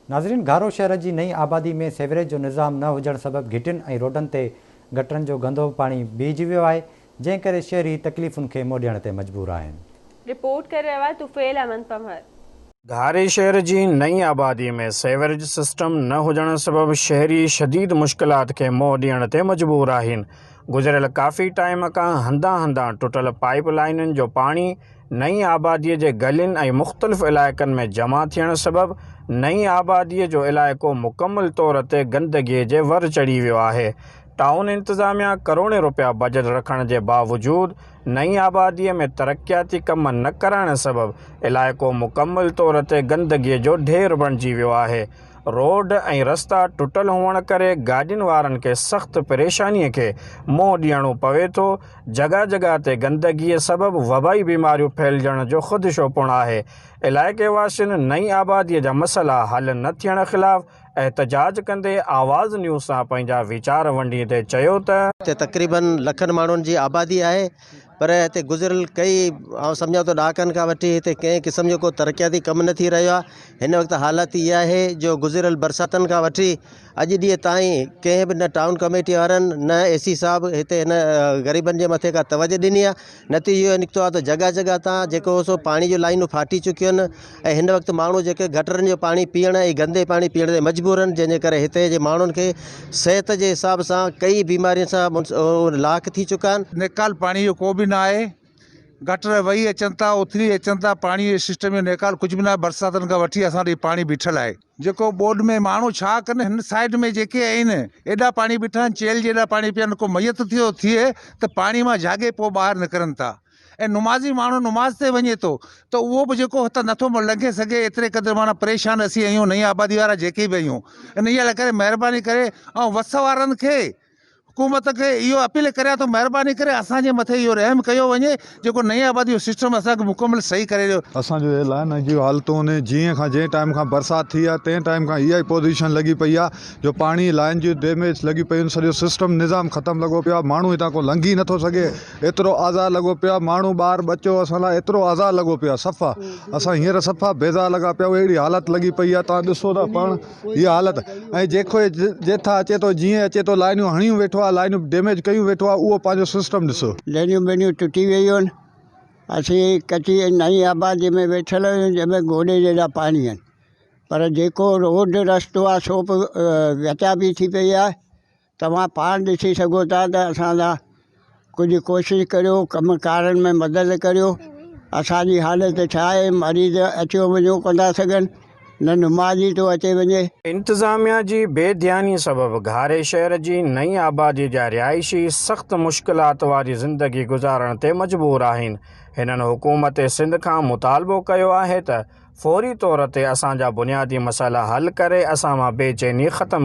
ناظرين گهارو شهر جي نئين آبادي ۾ سيوريج جو نظام نه هجڻ سبب گهٽين ۽ روڊن تي گٽرن جو گندو پاڻي بيهجي ويو آهي جنهن ڪري شهري تڪليفن کي منهن ڏيڻ تي مجبور آهن. رپورٽ ڪري رهيو آهي طفيل احمد پنهور. گهاري شهر جي نئين آبادي ۾ سيوريج سسٽم نه هجڻ سبب شهري شديد مشڪلات کي منهن ڏيڻ تي مجبور آهن گذريل ڪافي ٽائيم کان هنڌان هنڌان ٽٽل پائيپ لائينن جو پاڻي نئين آباديء جي گلين ۽ مختلف علائقن ۾ جمع ٿيڻ سبب نئين آباديء جو علائقو مڪمل طور تي گندگيء جي ور چڙهي ويو آهي. ٽائون انتظاميا ڪروڙين روپيا بجيٽ رکڻ جي باوجود نئين آباديء ۾ ترقياتي ڪم نه ڪرائڻ سبب علائقو مڪمل طور تي گندگيء جو ڍير بڻجي ويو آهي. روڊ ۽ رستا ٽٽل هئڻ ڪري گاڏين وارن کي سخت پريشانيء کي منهن ڏيڻو پوي ٿو، جڳهه جڳهه تي گندگيء سبب وبائي بيماريون ڦهلجڻ جو خدشو پڻ آهي. علائقي واسين نئين آباديء جا مسئلا حل نه ٿيڻ خلاف احتجاج ڪندي آواز نيوز سان پنهنجا ويچار ونڊيندي چيو ته. هتي تقريبن لکن ماڻهن جي آبادي آهي پر هتي گذريل ڪئي آئون سمجهان ٿو ڏهاڪن کان وٺي هتي ڪنهن قسم جو ڪو ترقياتي ڪم نه ٿي رهيو آهي هن وقت حالت اها آهي جو گذريل برساتن کان وٺي اڄ ڏينهن تائين ڪنهن به نه ٽائون ڪميٽي وارن نه اي سي صاحب هتي هن غريبن جي مٿي ڪا توجه ڏني آهي نتيجو اهو نڪتو آهي ته جڳهه جڳهه تان جيڪو سو پاڻي جون لائنون ڦاٽي چڪيون آهن ۽ هن وقت ماڻهو جيڪي گٽرن جو پاڻي پيئڻ ۽ گندي پاڻي پيئڻ تي مجبور آهن جنهن جي ڪري هتي جي ماڻهن کي صحت جي حساب سان ڪئي بيمارين سان لاحق ٿي چڪا آهن. نيڪال پاڻي جو ڪو به نه آهي گٽر وهي اچن ٿا اٿلي اچن ٿا پاڻي جي سسٽم جو نيڪال ڪجهه به نه آهي برساتن کان وٺي اسان وٽ هي پاڻي بيٺل آهي. جيڪو ٻوڏ ۾ ماڻهو ڇا ڪن هن سائيڊ ۾ جيڪي آهن ايڏا پاڻي بيٺا آهن چيلهه جيڏا پاڻي پيا آهن ڪو ميت ٿيو ٿئي ته پاڻي مان جهاڳي پوء ٻاهر نڪرن ٿا ۽ نمازي ماڻهو نماز تي وڃي ٿو ته اهو به جيڪو هتان نٿو لنگهي سگهي ايتري قدر معنيٰ پريشان اسين آهيون نئين آبادي وارا جيڪي به آهيون انهيء لاء ڪري مهرباني ڪري ۽ وس وارن کي حڪومت کي اهو اپيل ڪريان ٿو مهرباني ڪري اسان جي مٿي اهو رحم ڪيو وڃي جيڪو نئين آبادي جو سسٽم اسان کي مڪمل صحيح ڪري ڏيو. اسان جو هي لائن جون حالتون جيئن کان جنهن ٽائيم کان برسات ٿي آهي تنهن ٽائيم کان اها ئي پوزيشن لڳي پئي آهي جو پاڻي لائن جون ڊيميج لڳي پيون آهن سڄو سسٽم نظام ختم لڳو پيو آهي ماڻهو هتان ڪو لنگهي نٿو سگهي ايترو آزار لڳو پيو آهي ماڻهو ٻار ٻچو اسان لاء ايترو آزار لڳو پيو آهي صفا اسان هينئر صفا بيزار لڳا پيا آهيون اهڙي حالت لڳي پئي آهي توهان ڏسو ٿا پاڻ هيء حالت ۽ جيڪو جيٿا اچي ٿو جيئن اچي ٿو لائنيون هڻيون ويٺو آهي لائنيون ڊيميج ڪيون ويٺو آهي اهو پنهنجو سسٽم ڏسو. لينيون ٻينيون ٽٽي ويون آهن. اسين ڪچي نئين آبادي ۾ ويٺل آهيون جنهن ۾ گوڏي جيڏا پاڻي آهن پر جيڪو روڊ رستو آهي سو به ويچابي ٿي پئي آهي. توهان پاڻ ڏسي سگهو ٿا ته اسان لاء ڪجهه ڪوشش ڪريو ڪم ڪارن ۾ مدد ڪريو اسانجي حالت ڇا آهي مريض اچيو وڃو ڪونه ٿا سگهن نه نمازي ٿو اچي وڃي. انتظاميا جي بي ڌياني سبب گهاري شهر جي نئين آبادي جا رهائشي سخت مشڪلات واري زندگي گذارڻ تي مجبور آهن. هنن حڪومت سنڌ کان مطالبو ڪيو آهي ته فوري طور تي اسان جا بنيادي مسئلا حل ڪري اسان مان بي چيني ختم.